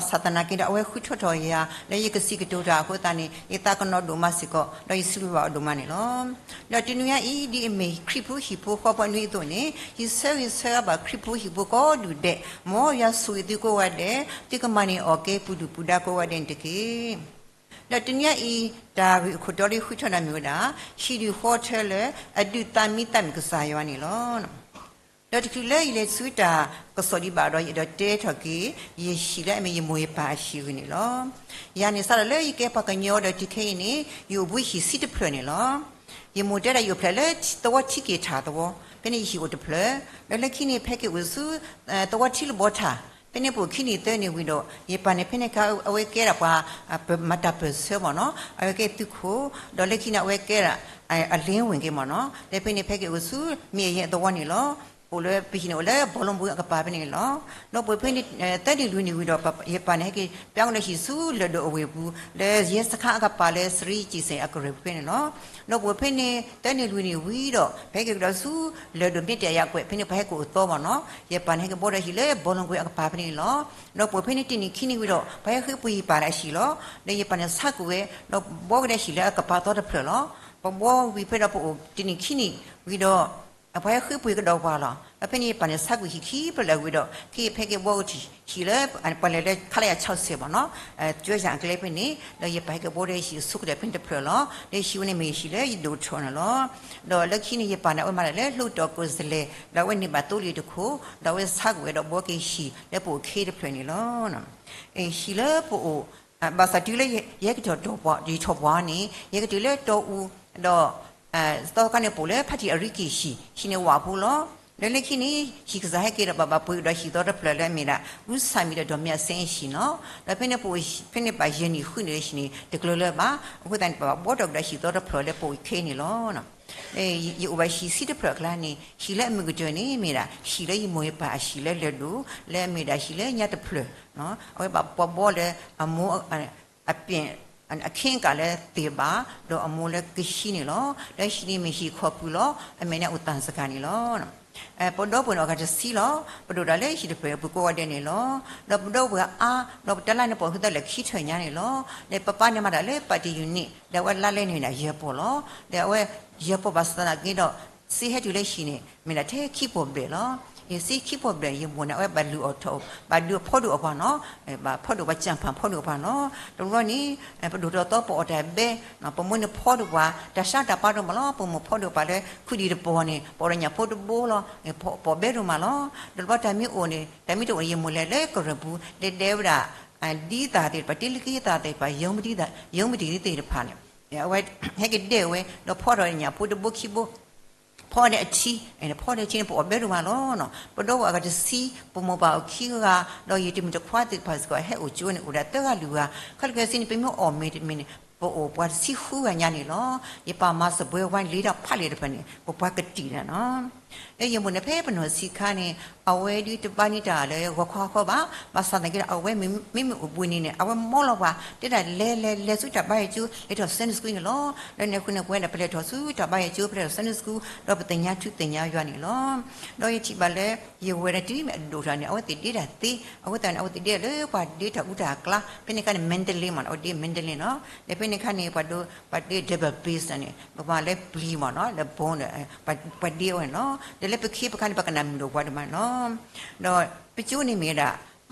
ဘၣ်ဆၣ်သနာ်က့ဒီး အဝဲဃုထၢထီၣ်ယၤ ဒီးယကစံးကတိၤတၢ်အဃိသတးန့ၣ် ယသးကနီၤဒိၣ်မးစ့ၢ်ကီး ဒီးယစံးဘျုးဘၣ်အီၤဒိၣ်မးန့ၣ်လီၤ. ဒီးတုၤနံၤညါအံၤ ဒ်အမ့ၢ်ခရံာ်ဖိဟံၣ်ဖိဃီဖိအနွံအသိးန့ၣ် ယဆၢဂ့ၤဆၢဝါဘၣ်ခရံာ်ဖိဟံၣ်ဖိကိးဒူၣ်ဒဲး, မ်ယွၤဆိၣ်ဂ့ၤသုကိးဂၤဒဲး, သုကမၤန့ၢ်အီၣ်ကဲပှၤဒုၣ်ပှၤဒါကိးဂၤဒဲးန့ၣ်တက့ၢ်. ဒီးတုၤနံၤညါအံၤ တၢ်ဂ့ၢ်အခိၣ်တီလၢယဃုထၢတၢ်မ့ၢ်ဝဲဒၣ် ဟံၣ်ဒုၣ်ဃီထၢလၢ အဒုးသးမံသးမုာ်ကစၢ်ယွၤန့ၣ်လီၤ. ဒီးတချုးလၢယလဲၤဆူတၢ်ကစီၣ်ဒံးဘၣ်ဒီး ယအဲၣ်ဒိးတဲထီၣ်က့ၤ ယဟံၣ်လၢအမ့ၢ်ယမိၢ်ယပၢ်အဟံၣ်အဂ့ၢ်န့ၣ်လီၤ. ယၤန့ၣ် စးထီၣ်လၢယကဲပှၤကညီဒီးတုၤခဲအံၤန့ၣ် ယအိၣ်ဘှံးဟံၣ်ဆံတဖျၢၣ်န့ၣ်လီၤ. ယမိၢ်တဲဒၣ်ယအိၣ်ဖျဲၣ်လၢသဝီထံက့ၤထးသဝီ, ဖဲန့ၣ်ယဟံၣ်အိၣ်တဖျၢၣ်, ဒီးလၢခံန့ၣ် ဖဲက့ၤအိၣ်ဆူ သဝီထံလၢဘီထး, ဖဲန့ၣ်ပအိၣ်ခံနံၣ်သၢနံၣ်ဝံၤဒီး ယပၢ်န့ၣ် ဖဲန့ၣ်အခါ အဝဲကဲဒၣ်ပှၤ မၤတၢ်ပၢၢ်ဆၢမ့ၢ်နီၤ, အဝဲကဲသုးခိၣ်, ဒီးလၢခံန့ၣ် အဝဲကဲဒၣ် အလ့ဝ့ၢ်က့ၤမ့ၢ်နီၤ, ဒီးဖဲန့ၣ် ဖဲက့ၤအိၣ်ဆူ မ့ၢ်အယဲၢ်သဝီန့ၣ်လီၤ. အိၣ်လၢပဟံၣ်န့ၣ်အိၣ်လၢ ဘောလုံးကွင်း အကပၤဖဲန့ၣ်လီၤ. ဒီးပှဲၤဖဲန့ၣ် သၢနံၣ်လွံၢ်နံၣ်ဝံၤဒီး ယပၢ်န့ၣ် ဟဲက့ၤပျၢ်ကဒီးဟံၣ်ဆူလၢၢ်ဒိၣ်အဝ့ၢ်ပူၤ လၢရဲစခန်းအကပၤလၢ စရံကံၣ်စဲၣ်အကရၢၢ်ပူၤဖဲန့ၣ်လီၤ. ဒီးပှဲၤဖဲန့ၣ် သၢနံၣ်လွံၢ်နံၣ်ဝံၤဒီး ပဟဲက့ၤကဒီးဆူလၢၢ်ဒိၣ်မ့ၢ်တၢ်ယၤကွဲး ဖဲန့ၣ် ပဟဲက့ၤအိၣ်သီမ့ၢ်နီၤ, ယပၢ်န့ၣ် ဟဲက့ၤဘှီဒီးဟံၣ်လၢ ဘောလုံးကွင်း အကပၤဖဲန့ၣ်လီၤ. ဒီးပှဲၤဖဲန့ၣ်တနံၣ်ခံနံၣ်ဝံၤဒီး ပှၤဟဲဃ့ပှ့ၤယပၢ်လၢအဟံၣ်လီၤ. ဒီးယပၢ်န့ၣ် ဆါကွံာ်ဝဲ ဒီးဘှီကဒီးဟံၣ်လၢအကပၤသီတဖျၢၣ်လီၤ. ပဘှီဝံၤဖဲဒီးပအိၣ်တနံၣ်ခံနံၣ်ဝံၤဒီး ပှၤဟဲဃ့ပှ့ၤကဒီးပှၤလီၤ. ဒီးဖဲန့ၣ်ယပၢ်န့ၣ် ဆါကွံာ်ဟံၣ်ခံဖျၢၣ်လၢအဝံၤဒီး က့ၤဖဲက့ၤဘှီကဒီးဟံၣ်လၢ ပှၤလဲၤလၢ ခလရ ဆၢစဲးမ့ၢ်နီၤ, ကၠီယၣ်အကျဲဖဲန့ၣ် ဒီးယပၢ်ဟဲက့ၤဘှီဒီးဟံၣ်အဆိကတၢၢ်ဖဲန့ၣ်တဖျၢၣ်လီၤ. ဒီးဟံၣ်ဝဲန့ၣ်မ့ၢ်ဟံၣ်လၢယဒိၣ်ထီၣ်န့ၣ်လီၤ. ဒီးလၢခံန့ၣ် ယပၢ်န့ၣ် အဝဲမၤတၢ်လၢ လွှတ်တော်ကိုယ်စားလှယ် ဒီးအဝဲန့ၢ်ဘၣ်သိလ့ၣ်တခိၣ် ဒီးအဝဲဆါကွံာ်ဝဲဒီးဘှီက့ၤဟံၣ်လၢပအိၣ်ခ့တဖျၢၣ်န့ၣ်လီၤ. ဟံၣ်လၢပအိၣ် ဘၣ်ဆၣ်တုၤလၢယဟဲက့ၤထီၣ်ပှၤန့ၣ် ယဟဲက့ၤတုၤလၢတီအူ, ဒီး သီခါန့ၣ် ပအိၣ်လၢဖါတံၢ်အရံကံၢ်ဟံၣ်, ဟံၣ်န့ၣ်ဝၣ်ဖိလီၤ. ဒီးလၢခံန့ၣ် ဟံၣ်ကစၢ်ဟဲက့ၤဒီးဘၣ်ဘၣ်ပှ့ၤကဒီးဟံၣ်သီတဖျၢၣ်လၢအမ့ၢ်ဒၣ် ဦးစံမံဒီးဒေါ်မြတ်ဆန်းအဟံၣ်နီၤ. ဒီးဖဲန့ၣ်ပအိၣ် ဖဲန့ၣ်ဘၣ်ယဲၢ်နံၣ်ဃုနံၣ်ဒီးဟံၣ်န့ၣ် တကျၢၤလၢၤဘၣ်. အဃိသတးန့ၣ် ပဘၣ်ဘှီထီၣ်ကဒီးဟံၣ်သီတဖျၢၣ်လၢပအိၣ်ခဲအံၤန့ၣ်လီၤ. ယအိၣ်ဘၣ်ဟံၣ်ဆံတဖျၢၣ်အကျါန့ၣ် ဟံၣ်လၢအမုာ်ကတၢၢ်န့ၣ် မ့ၢ်ဒၣ် ဟံၣ်လၢယမိၢ်ယပၢ်အဟံၣ်လၢလၢၢ်ဒိၣ် လၢအမ့ၢ်ဒၣ်ဟံၣ်လၢညါတဖျၢၣ်, အဝဲဘၣ်ပှၤဘှီလၢအမိၢ် အပ့ၢ် အခ့အကၣ်လၢသ့ၣ်ဘၣ် ဒီးအမိၢ်လၢကဟံးန့ၣ်လီၤ. ဒီးဟံၣ်န့ၣ်မ့ၢ်ဟံၣ်ခီၣ်ဖုၣ်လီၤ. အမဲာ်ညါအိၣ်သၣ်စကၤန့ၣ်လီၤ. ပဒီပုၢ်ဝဲၢ်န့ၣ်အဂၤတဆံလီၤ. ပဒိၣ်တၢ်လၢဟံၣ်တဖျၢၣ်အပူၤကိးဂၤဒဲးန့ၣ်လီၤ. ဒီးပဒီပုၢ်ဝဲၢ်အါ ဒီးပတလါန့ၣ်ပှၤဟုသၢလၢာ်ခံထၢၣ်ညါန့ၣ်လီၤ. ဒီးပပၢ်န့ၣ်မၤတၢ်လၢပၣ်တံၣ်ယူၤနံၣ် ဒီးအဝဲလါလဲန့ၣ်မ့ၢ်ဒၣ်ယဲၢ်ပီၢ်လီၤ. ဒီးအဝဲယဲၢ်ပီၢ်ဘၣ်ဆၣ်သနာ်က့ဒီး စ့ဟဲတုၤလၢဟံၣ်န့ၣ် မ့ၢ်ဒၣ်ထဲခံပီၢ်ဘျဲၣ်လီၤ. ယစ့ခံပီၢ်ဘျဲၣ်န့ၣ် ယမိၢ်န့ၣ် အဝဲဘၣ်လုၢ်အီၣ်ထီၣ် ဘၣ်ဒုးဖီဒိၣ်အီၣ်ပှၤနီၤ, ဘၣ်ဖီဒိၣ်ပှၤ ကၠၣ်ဖၣ်ဖီဒိၣ်အီၣ်ပှၤလီၤ. တဘျီန့ၣ် ပဒိၣ်ထီၣ်သီပအီၣ်တၢ်ဘဲ, ပမိၢ်န့ၣ်ဖီဒိၣ်ပှၤ တၢ်ဆါတၢ်ပၤဒိၣ်မးလီၤ. ပမိၢ်ဖီဒိၣ်ပှၤလၢ ခုၣ်ဒံၣ်တပီၢ်န့ၣ် ပအီၣ်ဒီးညၣ်ဖိတဘိလီၤ. ပအီၣ်ဘဲဒိၣ်မးလီၤ. တဘျီတၢ်မ့ၢ်အိၣ်န့ၣ် တၢ်မ့ၢ်တအိၣ်န့ၣ် ယမိၢ်လဲၤလၢကရၢၢ်ပူၤ လဲၤဒဲဝဲဒၣ် ဒ်သၣ်သ့ၣ်တဖၣ် တ့လၢက့သၣ်သ့ၣ်တဖၣ် ယိမတံသ့ၣ်တဖၣ်န့ၣ် အဝဲဟဲက့ၤဒဲဝဲ ဒီးဖီထီၣ်ညၣ်ဖိတဘိခံဘိ, ဖီဒီးအထံ, ဖီဒီးအထံန့ၣ် ပအီၣ်ဘဲဒိၣ်မးလီၤ. ပဒီပုၢ်ဝဲၢ်အဂၤတဆံ, ပမိၢ်ပၢ်အိၣ်ခံဂၤ, ဒီးယတံၤမုၣ်တခွါသ့ၣ်တဖၣ်စ့ၢ်ကီး ဟဲအိၣ်ကၠိန့ၣ် အိၣ်ဒၣ်သၢဂၤလွံၢ်ဂၤ, ခဲလၢာ်ခဲဆ့န့ၣ် ပမ့ၢ်အီၣ်မ့ၢ်တမ့ၢ်န့ၣ် ပအိၣ်ပှၤတဆံဃုဂၤညါန့ၣ်လီၤ. ယပၢ်မၤစၢၤပှဲၤဝဲလ့တၢ်ဖးလဲၣ်တဖၣ်န့ၣ် ပပှၤကတံာ်န့ၣ်လီၤ. လၢယမိၢ်န့ၣ် ဖဲပနီၢ်ဆံးခါန့ၣ် အဝဲဒုးတဘၣ်န့ၢ်တၢ်လၢဂီၤခီဟီဘၣ်, ဘၣ်ဆၣ်သနာ်က့ဒီး အဝဲမ့မ့ၢ်အိၣ်ဘှံးနံၤန့ၣ် အဝဲမၢလီၤပှၤ တဲဒၣ်လဲၤလဲၤလဲၤဆူတၢ်ဘါယွၤကၠိ လဲၤထီၣ် Sunday school န့ၣ်လီၤ. လၢန့ၣ်အဃိန့ၣ် ပဝဲဒၣ်ပလဲၤထီၣ်ဆူတၢ်ဘါယွၤကၠိ ပလဲၤထီၣ် Sunday school ဒီးပသ့ၣ်ညါထူသ့ၣ်ညါယွၤန့ၣ်လီၤ. ဒီးယထံၣ်ဘၣ်လၢ ယဝဲၢ်န့ၣ် တုၤမ့ၢ်အဒိၣ်ထီၣ်န့ၣ် အဝဲသ့ၣ်ဒ့တၢ်သ့, အဃိသတးန့ၣ် အဝဲသ့ၣ်ဒ့လၢပှၤဒ့တၢ်အူတၢ်အကျါ, ဖဲန့ၣ်အခါန့ၣ် Mandalay မ့ၢ်နီၤ, အဝဲဒ့ Mandalay နီၤ. ဒီးဖဲန့ၣ်အခါန့ၣ် ပှၤဒိး ပှၤဒ့ double bass န့ၣ် ပမၤလၢပျံၤမ့ၢ်နီၤ, လၢ bone ဒီး ပှၤဒ့ဝဲန့ၣ်လီၤ. ဒီးလၢပခ့ပခါန့ၣ် ပကနၣ်မုာ်ဒီးပှၤဒိၣ်မးန့ၣ်လီၤ. ဒီးပကၠိန့ၣ်မ့ၢ်ဝဲဒၣ်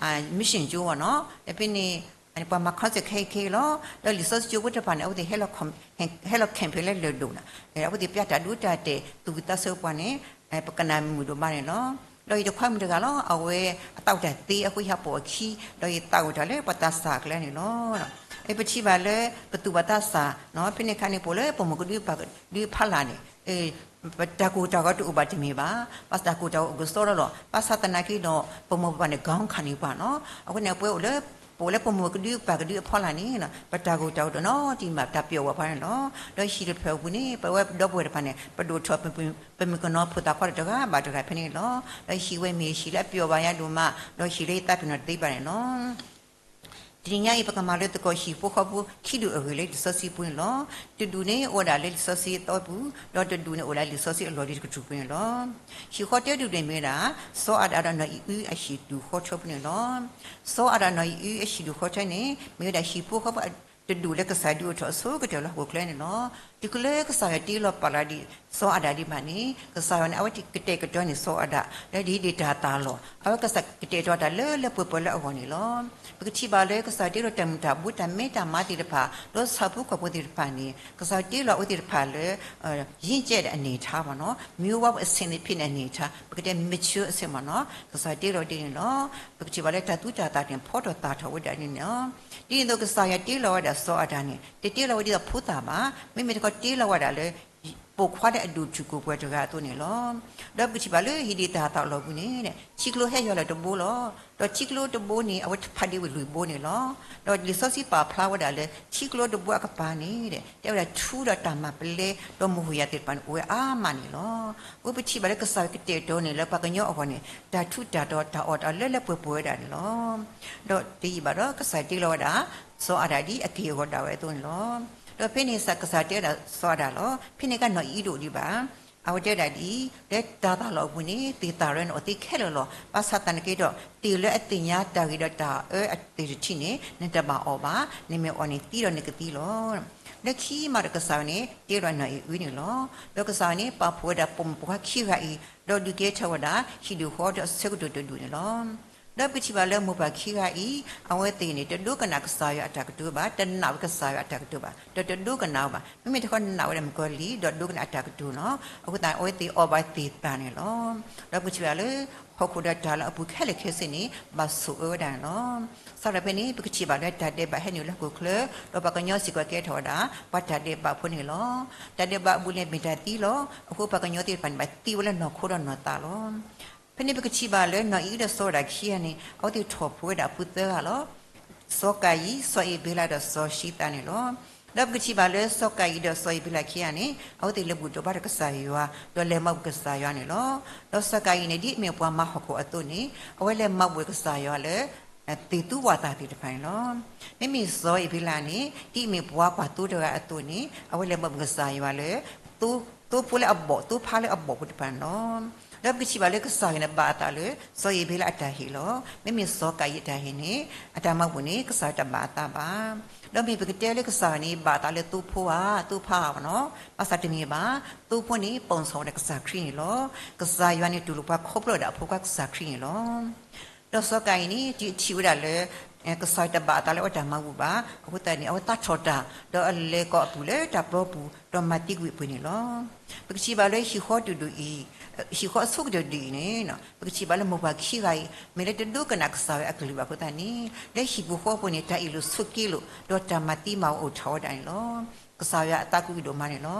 mission ကၠိမ့ၢ်နီၤ. ဒီးဖဲန့ၣ် ပှၤမၤ concert ခဲအံၤခဲအံၤလီၤ. ဒီးလံာ်စီဆှံကၠိဖိတဖၣ်န့ၣ် အဝဲသ့ၣ်ဟဲလီၤ camping လၢလၢၢ်ဒိၣ်န့ၣ်, အဝဲသ့ၣ်ပျၢ်တၢ်ဒိတၢ်တဲာ် သူၣ်ဝံၣ်သးဆၢပှၤန့ၣ် ပကနၣ်မုာ်ဒိၣ်မးန့ၣ်လီၤ. ဒီးယတခွါမုၣ်တဂၤလီၤ, အဝဲအသးအိၣ်တၢ်သ့အဃိ ယဟးပိာ်အခံ, ဒီးယသးအိၣ်တၢ်လၢပှၤသးစၢ်အကျါန့ၣ်လီၤ. ပထံၣ်ဘၣ်လၢပသူၣ်ဘၣ်သးစၢ်နီၤ, ဖဲန့ၣ်အခါန့ၣ် ပအိၣ်လၢပမိၢ်ကဒုပၢ်ကဒုအဖီလာ်န့ၣ် ပတၢ်ကိၢ်တၢ်ဂီၤတအိၣ်ဘၣ်တမ့ၢ်ဘၣ်, ဘၣ်ဆၣ်တၢ်ကိၢ်တၢ်ဂီၤအိၣ်ကစီဒီလီၤ. ဘၣ်ဆၣ်သနာ်က့ဒီး ပမိၢ်ပပၢ်န့ၣ် ခေါင်းခံန့ၢ်ပှၤနီၤ. အဃိန့ၣ် ပဝဲအိၣ်လၢ ပအိၣ်လၢပမိၢ်ကဒုပၢ်ကဒုအဖီလာ်န့ၣ် ပတၢ်ကိၢ်တၢ်ဂီၤတနီတမံၤဘၣ် တၢ်ပျီၢ်ဝဲပှၤန့ၣ်လီၤ. ဒီးဟံၣ်တဖျၢၣ်အပူၤန့ၣ် ပဝဲပဒီပုၢ်ဝဲၢ်တဖၣ်န့ၣ် ပဒိၣ်ထီၣ်ပမုၣ်ကနီၤဖိသၣ်ခွါတဂၤဘၣ်တဂၤဖဲန့ၣ်လီၤ. ဒီးဟံၣ်ဝဲမ့ၢ်ဟံၣ်လၢအပျီၢ်ဘၣ်ယၤဒိၣ်မး, ဒီးဟံၣ်လၢယသးပ့ၤနီၣ်တသ့ဘၣ်န့ၣ်လီၤ. တနံၤညါအံၤ ပကမၤလိသကိးဟံၣ်ဖိဃီဖိခံဒူၣ်အဂ့ၢ်လၢလံာ်စီဆှံပူၤန့ၣ်လီၤ. တဒူၣ်န့ၣ်အိၣ်ဝဲဒၣ်လၢလံာ်စီဆှံအသီပူၤ, ဒီးတဒူၣ်န့ၣ်အိၣ်ဝဲဒၣ်လံာ်စီဆှံအလီၢ်လံၤတကတြူၢ်ပူၤန့ၣ်လီၤ. ဟံၣ်ဃီတၢတဒူၣ်န့ၣ်မ့ၢ်ဝဲဒၣ် စီၤအၤဒၣ်ဒီးနီၢ်အံၤအုအဟံၣ်ဒူၣ်ဃီထၢပူၤန့ၣ်လီၤ. စီၤအၤဒၣ်နီၢ်အံၤအုအဟံၣ်ဒူၣ်ဃီထၢန့ၣ် မ့ၢ်ဝဲဒၣ်ဟံၣ်ဖိဃီဖိတဒူၣ်လၢကစၢ်ဒုးအိၣ်ထီၣ်အဆိကတၢၢ်လၢဟီၣ်ခိၣ်ချၢန့ၣ်လီၤ. တုၤလၢကစၢ်ယွၤတ့လီၤပာ်လီၤဒံးစီၤအၤဒၣ်ဒံးဘၣ်န့ၣ် ကစၢ်ယွၤန့ၣ် အဝဲကတဲာ်ကတီၤန့ၢ်စီၤအၤဒၣ် လၢဒ်ဒ့ၣ်တၢ်သးလီၢ်, အဝဲကတဲာ်ကတီၤတၢ်လၢလၢပှဲၤပှဲၤလၢအဂီၢ်န့ၣ်လီၤ. ပကထံၣ်ဘၣ်လၢကစၢ်ယွၤတ့လီၤတၢ်မုၢ်တၢ်ဘိတၢ်မဲတၢ်မါသ့ၣ်တဖၣ် ဒီးဆၣ်ဖိကီၢ်ဖိသ့ၣ်တဖၣ်န့ၣ် ကစၢ်ယွၤတ့လီၤအဝဲသ့ၣ်တဖၣ်လၢ ရင့်ကျက်တဲ့အနေအထားပေါ့နော်, မျိုးဘဝအဆင့်သ့ၣ်ဖဲန့ၣ် အနေအထား, ပကတဲ mature အဆင့်ပေါ့နော်, ကစၢ်ယွၤတ့လီၤဒ်န့ၣ်လီၤ. ပကထံၣ်ဘၣ်လၢတၢ်သူတၢ်သၣ်န့ၣ် ဖီထီၣ်သၣ်ထီၣ်ဝဲဒၣ်န့ၣ်လီၤ. ဒ်န့ၣ်အသိး ကစၢ်ယွၤတ့လီၤဝဲဒၣ်စီၤအၤဒၣ်န့ၣ် တတ့လီၤဝဲဒ်သိးဖိသၣ်ဘၣ်, မ့မ့ၢ်တခီတ့လီၤဝဲဒၣ်လၢ ပိာ်ခွါလၢအဒိၣ်တုာ်ခိၣ်ပှဲၤတဂၤအသိးန့ၣ်လီၤ. ဒီးပကထံၣ်ဘၣ်လၢဟံၣ်ဒ့ၣ်တၢ်သးလီၢ်ပူၤန့ၣ် ထံကျိဟဲယွၤလၢတဘိလီၤ. ဒီးထံကျိတဘိန့ၣ် အဝဲဖးဒ့ဝံၤလွံၢ်ဘိန့ၣ်လီၤ. ဒီးလံာ်စီဆှံပာ်ဖျါဝဲဒၣ်လၢ ထံကျိတဘိအကပၤန့ၣ် တဲဝဲဒၣ်ထူဒီးတၢ်မၤပလဲဒီးမုၢ်ဟူယၤသ့ၣ်တဖၣ်န့ၣ် အိၣ်ဝဲအါမးန့ၣ်လီၤ. အဃိပထံၣ်ဘၣ်လၢကစၢ်ယွၤကတဲာ်ကတီၤန့ၣ် လၢပှၤကညီအဂီၢ်န့ၣ် တၢ်ထူးတၢ်တီၤတၢ်အီၣ်တၢ်အီလၢလၢပှဲၤပှဲၤဝဲဒၣ်န့ၣ်လီၤ. ဒီးတယံာ်ဘၣ်ဒီး ကစၢ်ယွၤတ့လီၤဝဲဒၣ် စီၤအၤဒၣ်ဒ်အက့ၢ်အဂီၤဒၣ်ဝဲအသိးန့ၣ်လီၤ. ဒီးဖဲန့ၣ် ကစၢ်ယွၤတဲဝဲဒၣ်စီၤအၤဒၣ်လီၤ. ဖဲန့ၣ်ကနီၢ်အံၤဒိၣ်ဒံးဘၣ်. အဝဲတဲဝဲဒၣ်ဒ်အံၤ, လၢတၢ်သးလီၢ်အပူၤန့ၣ် သ့ၣ်သၣ်ရၢန့ၣ်အိၣ်သ့ခဲလၢာ်လီၤ. ဘၣ်ဆၣ်သနာ်က့ဒီး သ့ၣ်လၢအသ့ၣ်ညါတၢ်ဂ့ၤဒီးတၢ်အၢအသ့ၣ်တထံၣ်န့ၣ် နတဘၣ်အီၣ်ဘၣ်, နမ့ၢ်အီၣ်န့ၣ်သံဒီးနကသံလီၤ. လၢခံမးဒီးကစၢ်ယွၤန့ၣ် တ့လီၤနီၢ်အံၤအုန့ၣ်လီၤ. ဒီးကစၢ်ယွၤန့ၣ် ပာ်ဖှိၣ်ဝဲဒၣ်ပိာ်မုၣ်ပိာ်ခွါခံဂၤအံၤ, ဒီးဒုးကဲထီၣ်ဝဲဒၣ် ဟံၣ်ဒူၣ်ဃီဒီးအဆၢကတီၢ်တဒူၣ်န့ၣ်လီၤ. ဒီးပကထံၣ်ဘၣ်လၢမိၢ်ပၢ်ခံဂၤအံၤ အဝဲသ့ၣ်န့ၣ် တဒိကနၣ်ကစၢ်ယွၤအတၢ်ကတိၤဘၣ်, တနာ်ဝဲကစၢ်ယွၤအတၢ်ကတိၤဘၣ်, ဒီးတဒိကနၣ်ဝဲဘၣ်. မ့မ့ၢ်တခီနာ်ဝဲဒၣ်မုၣ်ကီၤလံၢ် ဒီးဒိကနၣ်အတၢ်ကတိၤလီၤ. အဃိသတး အဝဲသ့ၣ်အီၣ်ဘၣ်သ့ၣ်သၣ်န့ၣ်လီၤ. ဒီးပကထံၣ်ဘၣ်လၢ ဟီၣ်ခိၣ်ဒီးတၢ်လၢအပူၤခဲလၢာ်ခဲဆ့န့ၣ် ဘၣ်ဆိၣ်အၢဝဲဒၣ်န့ၣ်လီၤ. စးထီၣ်ဖဲန့ၣ် ပကထံၣ်ဘၣ်လၢတၢ်ဒဲးဘးဟဲနုာ်လၢဟီၣ်ခိၣ်ချၢ, ဒီးပှၤကညီစ့ၢ်ကီးကဲထီၣ်ဝဲဒၣ် ပှၤတၢ်ဒဲးဘးဖိန့ၣ်လီၤ. တၢ်ဒဲးဘးအဘူးလဲၣ်မ့ၢ်တၢ်သံလီၤ. အဃိပှၤကညီသ့ၣ်တဖၣ်န့ၣ် ဘၣ်သံဝဲလၢနီၢ်ခိဒီးနီၢ်သးလီၤ. ဖဲန့ၣ်ပကထံၣ်ဘၣ်လၢနီၢ်အံၤဒီးစီၤအၤဒၣ်ခံဂၤန့ၣ် အဝဲသ့ၣ်ထီၣ်ဖိဝဲဒၣ်အဖိသၢဂၤလီၤ. စီၤကၤယံၣ်, စီၤအ့ၤဘ့လးဒီးစီၤၡံသးန့ၣ်လီၤ. ဒီးပကထံၣ်ဘၣ်လၢစီၤကၤယံၣ်ဒီးစီၤအ့ၤဘ့လးခံဂၤန့ၣ် အဝဲသ့ၣ်လဲၤဘူၣ်ဒိၣ်ဘါထီၣ်ကစၢ်ယွၤ, ဒီးလဲၤမၤဘူၣ်ကစၢ်ယွၤန့ၣ်လီၤ. ဒီးစီၤကၤယံၣ်န့ၣ် ဒ်အမ့ၢ်ပှၤမၤဟီၣ်ခိၣ်အသိးန့ၣ် အဝဲလဲၤမၤဘူၣ်ကစၢ်ယွၤလၢ သ့ၣ်သူဝၣ်သၣ်သ့ၣ်တဖၣ်န့ၣ်လီၤ. မ့မ့ၢ်စီၤအ့ၤဘ့လးန့ၣ် ဒ်အမ့ၢ်ပှၤကွၢ်သိတဂၤအသိးန့ၣ် အဝဲလဲၤမၤဘူၣ်ကစၢ်ယွၤလၢ သိဖိလၢအဘီၣ်, သိဖါလၢအဘီၣ်ပူၤတဖၣ်န့ၣ်လီၤ. ဒီးပကထံၣ်ဘၣ်လၢကစၢ်ယွၤန့ၣ် ဘၣ်အသးလၢ စီၤအ့ၤဘ့လးအတၢ်ဟ့ၣ်လီၤ. မ့မ့ၢ်စီၤကၤယံၣ်အတၢ်ဟ့ၣ်န့ၣ် အတၢ်မၤဘူၣ်န့ၣ် ကစၢ်ယွၤတဘၣ်အသးဘၣ်. ဒီးမ့ၢ်ပကတဲလၢကစၢ်ယွၤန့ၣ် ဘၣ်အသးလၢသိဖိဧါ, သိဖါဧါနီၤ, ဘၣ်ဆၣ်တမ့ၢ်ဘၣ်. သိဖိန့ၣ် ပိၣ်စီၣ်ဝဲဒၣ်ကစၢ်ခရံာ်န့ၣ်လီၤ. ကစၢ်ယွၤန့ၣ်တူၢ်လိာ်ပှၤခီဖျိဝဲဒၣ်အဖိခွါကစၢ်ခရံာ်န့ၣ်လီၤ. ဒီးစီၤကၤယံၣ်န့ၣ် တုၤအထံၣ်ဝဲဒၣ်လၢ ကစၢ်ယွၤတဘၣ်အသးလၢအဝဲတၢ်မၤဘူၣ်ဘၣ်. အဃိသတးန့ၣ် အဝဲသးထီၣ်တၢ် ဒီးအလဲၤကိးအပုၢ်လၢတၢ်ပျီပူၤ ဒီးမၤသံကွံာ်အပုၢ်န့ၣ်လီၤ. ပကထံၣ်ဘၣ်လၢဟံၣ်ဃီတဒူၣ်အံၤ, ဟံၣ်ဃီအဆိကတၢၢ်ဒ်အံၤန့ၣ် ပကထံၣ်ဘၣ်လၢမိၢ်ပၢ်ခံဂၤအံၤ မ့ၢ်လၢတဒိကနၣ်ကစၢ်ယွၤအကလုၢ်ဘၣ်အဃိသတးန့ၣ် လၢဟံၣ်ပူၤဃီပူၤန့ၣ် တၢ်အ့ၣ်လိာ်ဆိးက့လိာ် ဒီးတၢ်မၤသံမၤဝီအိၣ်ထီၣ်ဝဲဒၣ်န့ၣ်လီၤ. ကစၢ်ယွၤအသးကွံဒိၣ်မးန့ၣ်လီၤ.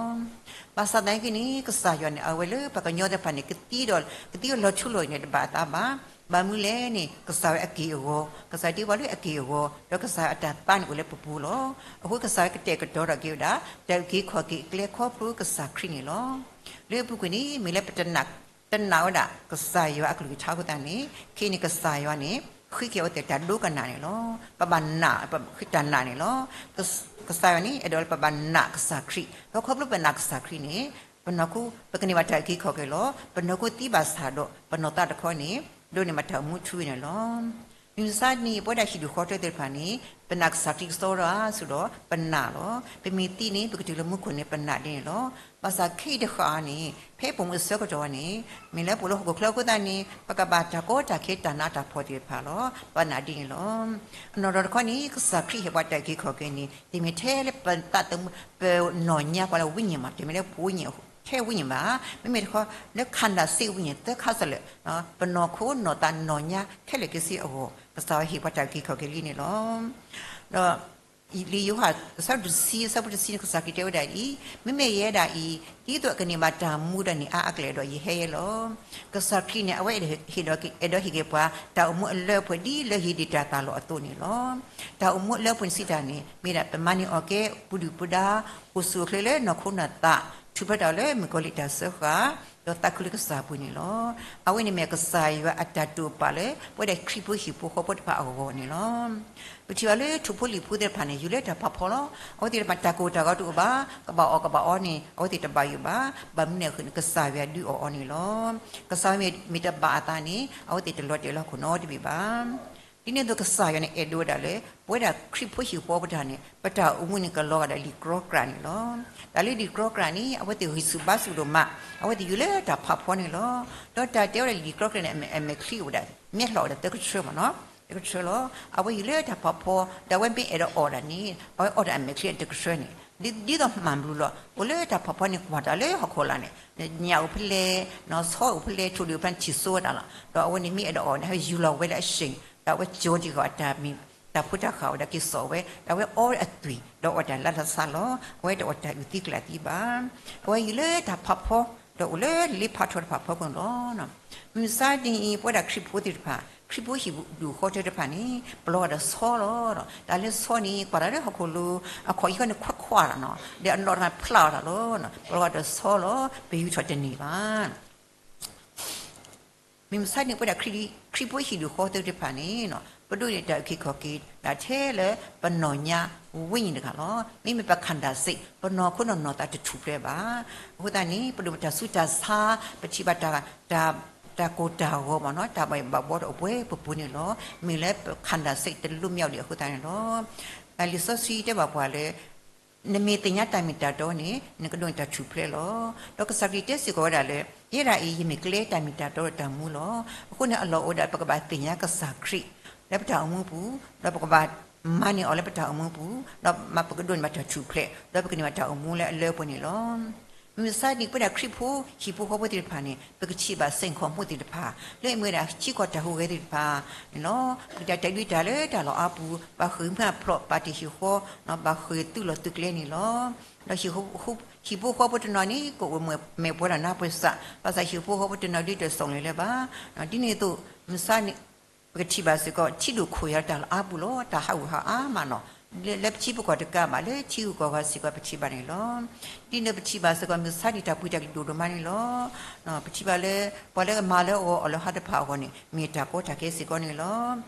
ဘၣ်ဆၣ်သနာ်က့န့ၣ် ကစၢ်ယွၤန့ၣ် အဝဲလၢပှၤကညီသ့ၣ်တဖၣ်န့ၣ် ကသံဒီး ကသံလီၤထူလီၤယိာ်န့ၣ် တဘၣ်အသးဘၣ်. ဘၣ်မနုၤလဲၣ်န့ၣ် ကစၢ်ယွၤအက့ၢ်အဂီၤ, ကစၢ်ယွၤတ့ပှၤလၢအက့ၢ်အဂီၤ, ဒီးကစၢ်ယွၤအတၢ်သါန့ၣ်အိၣ်လၢပပူၤလီၤ. အဃိကစၢ်ယွၤကတဲာ်ကတီၤထီၣ်က့ၤဝဲဒၣ် တၢ်အုၣ်က့ၤခီၣ်က့ၤအကျဲခီဖျိကစၢ်ခရံာ်န့ၣ်လီၤ. လၢအပူၤကွံာ်န့ၣ် မ့ၢ်လၢပတနာ် တနာ်ဝဲဒၣ်ကစၢ်ယွၤအကလုၢ်ကထါအဃိသတးန့ၣ် ခဲအံၤန့ၣ်ကစၢ်ယွၤန့ၣ် ဃ့က့ၤအဝဲသ့ၣ်တၢ်ဒိကနၣ်န့ၣ်လီၤ. ပဘၣ်နာ် တၢ်နာ်န့ၣ်လီၤ. ကစၢ်ယွၤန့ၣ် အဲၣ်ဒိးလၢပဘၣ်နာ်ကစၢ်ခရံာ် ဒီးခီဖျိပနာ်ကစၢ်ခရံာ်န့ၣ် ပနီၢ်ခိ ပကန့ၢ်ဘၣ်တၢ်အုၣ်က့ၤခီၣ်က့ၤလီၤ. ပနီၢ်ခိသံဘၣ်ဆၣ်ဒီး ပနီၢ်သးတခီန့ၣ် ဒိးန့ၢ်ဘၣ်တၢ်အိၣ်မူထူဝဲန့ၣ်လီၤ. မုၢ်မဆါတနံၤ ပဝဲဒၣ်ဟံၣ်ဒူၣ်ဃီတၢသ့ၣ်တဖၣ်န့ၣ် ပနာ်ကစၢ်ခရံာ်ကစီဒီဧါ ဆိဒီး ပနာ်လီၤ. ပမ့ၢ်သံန့ၣ် ပကတုၤလၢမူခိၣ်န့ၣ် ပနာ်ဒ်န့ၣ်လီၤ. ဘၣ်ဆၣ်ခဲအံၤတဃၣ်န့ၣ် ဖဲပိာ်မုၣ်အဆၢကတီၢ်န့ၣ် မ့ၢ်လၢပအိၣ်လၢဟီၣ်ခိၣ်ချၢအဃိသတးန့ၣ် ပကဘၣ်တၢ်ကီတၢ်ခဲတၢ်နးတၢ်ဖှီၣ်သ့ၣ်တဖၣ်လီၤ. ပနာ်ဒ်န့ၣ်လီၤ. အနီၢ်နီၢ်တခီန့ၣ် ကစၢ်ခရံာ်ဟ့ၣ်ပှၤတၢ်အုၣ်က့ၤခီၣ်က့ၤန့ၣ် တမ့ၢ်ထဲလၢပသးသမူ ပနီၢ်ညါပှၤလၢဝိညာဉ်မး တမ့ၢ်လၢပဝိညာဉ်ထဲဝိညာဉ်ဘၣ်. မ့မ့ၢ်တခီ လၢခန္ဓာ စိတ်ဝိညာဉ် သၢခါစၢ်လၢာ် ပနီၢ်ခိနီၢ်သးနီၢ်ညါခဲလၢာ်ခဲဆ့အဂီၢ် ကစၢ်ယွၤဟ့ၣ်ပှၤတၢ်အုၣ်က့ၤခီၣ်က့ၤလံန့ၣ်လီၤ. ဒီး လံာ်ယိၤဟၣ် အဆၢဒိၣ်တဆံ အဆၢဖိတဆံန့ၣ် ကစၢ်ခရံာ်တဲဝဲဒၣ်ဒ်အံၤ, မ့မ့ၢ်ယဲဒၣ်အံၤ ဒ်သိးအကန့ၢ်ဘၣ်တၢ်မူဒီးန့ၢ်အါအကလဲာ်ဒီး ယဟဲယဲလီၤ. ကစၢ်ခရံာ်န့ၣ် အဝဲအဲၣ်ဒိးဟ့ၣ်ဒီး အဲၣ်ဒိးဟ့ၣ်က့ၤပှၤ တၢ်အိၣ်မူအလၢအပှဲၤဒ်လၢဟံၣ်ဒ့ၣ်တၢ်သးလီၢ်အသိးန့ၣ်လီၤ. တၢ်အိၣ်မူအလၢအပှဲၤန့ၣ်စံးတၢ်န့ၣ် မ့ၢ်ဒၣ်ပမၤန့ၢ်အီၣ်ကဲ ပူၤဒုၣ်ပူၤဒါ အိၣ်ဆူၣ်အိၣ်ချ့လၢနီၢ်ခိနီၢ်သး ထူၣ်ဖျဲးထီၣ်လၢမုၣ်ကီၤလံၢ်တၢ်စၢဃာ် ဒီးသးခုလၢကစၢ်အပူၤန့ၣ်လီၤ. အဝဲန့ၣ်မ့ၢ်ကစၢ်ယွၤအတၢ်တိာ်ပာ်လၢ ပဝဲဒၣ်ခရံာ်ဖိဟံၣ်ဖိဃီဖိတဖၣ်အဂီၢ်န့ၣ်လီၤ. ပထံၣ်ဘၣ်လၢထိၣ်ဖိလံၣ်ဖိသ့ၣ်တဖၣ်န့ၣ် ယူၤလၢတၢ်ဖးဖီလီၤ. အဝဲသ့ၣ်တဖၣ်တၢ်ကိၢ်တၢ်ဂီၤတအိၣ်ဘၣ်, ကဘၣ်အီၣ်ကဘၣ်အီန့ၣ် အဝဲသ့ၣ်တဘၣ်ယိၣ်ဘၣ်. ဘၣ်မနုၤအဃိန့ၣ် ကစၢ်ယွၤဒုးအီၣ်အီၤန့ၣ်လီၤ. ကစၢ်ယွၤမ့ၢ်တဘၣ်အသးန့ၣ် အဝဲသ့ၣ်တလီၤတဲာ်လၢဟီၣ်ခိၣ်နီတဘ့ၣ်ဘၣ်. ဒ်န့ၣ်အသိးကစၢ်ယွၤန့ၣ်အဲၣ်ဒိးဝဲဒၣ်လၢ ပဝဲဒၣ်ခရံာ်ဖိဟံၣ်ဖိဃီဖိတဖၣ်န့ၣ် ပတၢ်အိၣ်မူန့ၣ်ကလီၤဂာ်ဒီးလံာ်ကြီကြၢ်န့ၣ်လီၤ. တၢ်လၢလံာ်ကြီကြၢ်န့ၣ် အဝဲသ့ၣ်ဂံၢ်ဆူၣ်ဘါဆူၣ်ဒိၣ်မး, အဝဲသ့ၣ်ယူၤလၢတၢ်ဖးဖီန့ၣ်လီၤ. ဒီးတၢ်တဲဝဲဒၣ်လံာ်ကြီကြၢ်န့ၣ် အမဲာ်ချံအိၣ်ဝဲဒၣ် မဲာ်ချံအိၣ်ဝဲဒၣ်သၢကထၢမ့ၢ်နီၤ, သၢကထၢလီၤ. အဝဲယူၤလၢတၢ်ဖးဖီ ဒီးအဝဲမ့ၢ်အဲၣ်ဒိးအီၣ်ဒၣ်န့ၣ် အဝဲအီၣ်တၢ်အမဲာ်ချံတကထၢန့ၣ် ဒ်သိးမၤဘျုးလီၤ. အိၣ်လၢတၢ်ဖးဖီန့ၣ် ကွၢ်တၢ်လၢဟီၣ်ခိၣ်လာ်န့ၣ် ညၣ်အိၣ်ဖဲလဲၣ်, ဆီအိၣ်ဖဲလဲၣ်, ထိၣ်ဒုၣ်ဖဲန့ၣ်ထံၣ်စိဝဲဒၣ်လီၤ. ဒီးအဝဲန့ၣ်မ့ၢ်အဲၣ်ဒိးအီၣ်န့ၣ် ဟဲယူၤလီၤဝဲလၢအဆ့ၣ်, ဒီးအဝဲကၠီတံၢ်ဃာ်အတၢ်မံၤ တၢ်ဖိတၢ်ဃၢ်ဝဲဒၣ်က့ၤစိာ်ဝဲ, ဒီးအဝဲအီဝဲအသွံၣ် ဒီးအီၣ်တၢ်လၢ်လၢ်ဆးဆးလီၤ. အဝဲတအီၣ်တၢ်အုၣ်သံကလၢ်သံဘၣ်. အဝဲယူၤလၢတၢ်ဖးဖီ ဒီးအိၣ်လၢလ့ဖးထီတဖၣ်ဖီခိၣ်န့ၣ်လီၤ. မုၢ်မဆါတနံၤအံၤ ပဝဲဒၣ်ခရံာ်ဖိသ့ၣ်တဖၣ် ခရံာ်ဖိဟံၣ်ဒူၣ်ဃီထၢတဖၣ်န့ၣ် ပလီၤဂာ်ဒီးဆီလီၤ. တၢ်လၢဆီန့ၣ် ကွၢ်တၢ်လၢဟီၣ်ခိၣ်လိၤ အခီၣ်အံၤဃီန့ၣ်ခွါခွါလီၤနီၤ, ဒီးအနီၢ်တဖၣ်ဖျါအီၤတၢ်လီၤ. ပလီၤဂာ်ဒီးဆီလီၤ, ပယူၤထီၣ်တန့ၢ်ဘၣ်. မုၢ်မဆါန့ၣ် ပဝဲဒၣ်ခရံာ်ဖိဟံၣ်ဒူၣ်ဃီထၢတဖၣ်န့ၣ် ပဒိးန့ၢ်တၢ်အုၣ်က့ၤခီၣ်က့ၤဒၣ်ထဲလၢပနီၢ်ညါဝိညာဉ်တဂၤလီၤ. မ့မ့ၢ်ပ ခန္ဓာစိတ် ပနီၢ်ခိနီၢ်နီၢ်သးတထူၣ်ဖျဲးဘၣ်. အဃိသတးန့ၣ် ပဒိးတၢ်ဆူးတၢ်ဆါ, ပထံၣ်ဘၣ်တၢ် တၢ်ကိၢ်တၢ်ဂီၤမ့ၢ်နီၤ, တၢ်ဘၣ်ယိၣ်ဘၣ်ဘှီဒီးအိၣ်ပှဲၤပပူၤန့ၣ်လီၤ. မ့ၢ်လၢပ ခန္ဓာစိတ် တလွတ်မြောက်ဒံးအဃိသတးန့ၣ်လီၤ. လံာ်စီဆှံတဲဘၣ်ပှၤလၢ နမ့ၢ်သ့ၣ်ညါတၢ်မ့ၢ်တၢ်တီန့ၣ် နကဒိးန့ၢ်တၢ်ထူၣ်ဖျဲးလီၤ. ဒီးကစၢ်ခရံာ်တဲစ့ၢ်ကီးဝဲဒၣ်လၢ ယဲဒၣ်အံၤ ယမ့ၢ်ကျဲတၢ်မ့ၢ်တၢ်တီဒီးတၢ်မူလီၤ. အဃိန့ၣ် အလီၢ်အိၣ်ဝဲဒၣ် ပကဘၣ်သ့ၣ်ညါကစၢ်ခရံာ် လၢပတၢ်အိၣ်မူပူၤ, ဒီးပကဘၣ်မၤန့ၢ်အီၤလၢပတၢ်အိၣ်မူပူၤ, ဒီးပကဒိးန့ၢ်ဘၣ်တၢ်ထူၣ်ဖျဲး, ဒီးပကန့ၢ်ဘၣ်တၢ်အိၣ်မူလၢအလၢပှဲၤန့ၣ်လီၤ. မုၢ်မဆါတနံၤ ပဝဲဒၣ်ခရံာ်ဖိဟံၣ်ဖိဃီဖိသ့ၣ်တဖၣ်န့ၣ် ပကထံၣ်ဘၣ်စိန်ခေါ်မှုသ့ၣ်တဖၣ် လၢအမ့ၢ်ဝဲဒၣ်ထံကီၢ်တၢ်ဟူးဂဲၤသ့ၣ်တဖၣ်န့ၣ်လီၤ. ပကတၢ်တဲဒုးတၢ်လၢတၢ်လီၢ်အါပူၤ ဘၣ်ဃ့ၢ်မှံဟးဖျိး ပာ်တ့ၢ်ဟံၣ်ဃီ, ဘၣ်ဃ့ၢ်သုးလီၢ်သုးကျဲန့ၣ်လီၤ. ဒီးဟံၣ်ဖိဃီဖိတနီၤန့ၣ် ကအိၣ်မ့ၢ်ပှဲၤဒီးနါပှဲၤစး, ဘၣ်ဆၣ်ဟံၣ်ဖိဃီဖိတနီၤဒုးတၢ်စိာ်လဲၤလၢၤဘၣ်. ဒ်န့ၣ်အသိး မုၢ်မဆါန့ၣ် ပကထံၣ်ဘၣ်စ့ၢ်ကီး ထံဒိၣ်ခိၣ်ယၤတၢ်လီၢ်အါပူၤလီၤ. တၢ်ဟးဂူာ်ဟးအါမးနီၤ, လၢပထံပကီၢ်တကးဘၣ် လၢထံဂုၤကီၢ်ဂၤစ့ၢ်ကီးပထံၣ်ဘၣ်န့ၣ်လီၤ. ဒ်န့ၣ်ပထံၣ်ဘၣ်စ့ၢ်ကီး မုၢ်မဆါန့ၣ် တၢ်ပှ့ၤတၢ်ကဒိၣ်ဒိၣ်မးန့ၣ်လီၤ. ပထံၣ်ဘၣ်လၢ ပှၤလၢအမၤလၢအဂီၤအီၣ်လၢဟါတဖၣ်အဂီၢ်န့ၣ် မ့ၢ်တၢ်ကီတၢ်ခဲစ့ၢ်ကီးန့ၣ်လီၤ.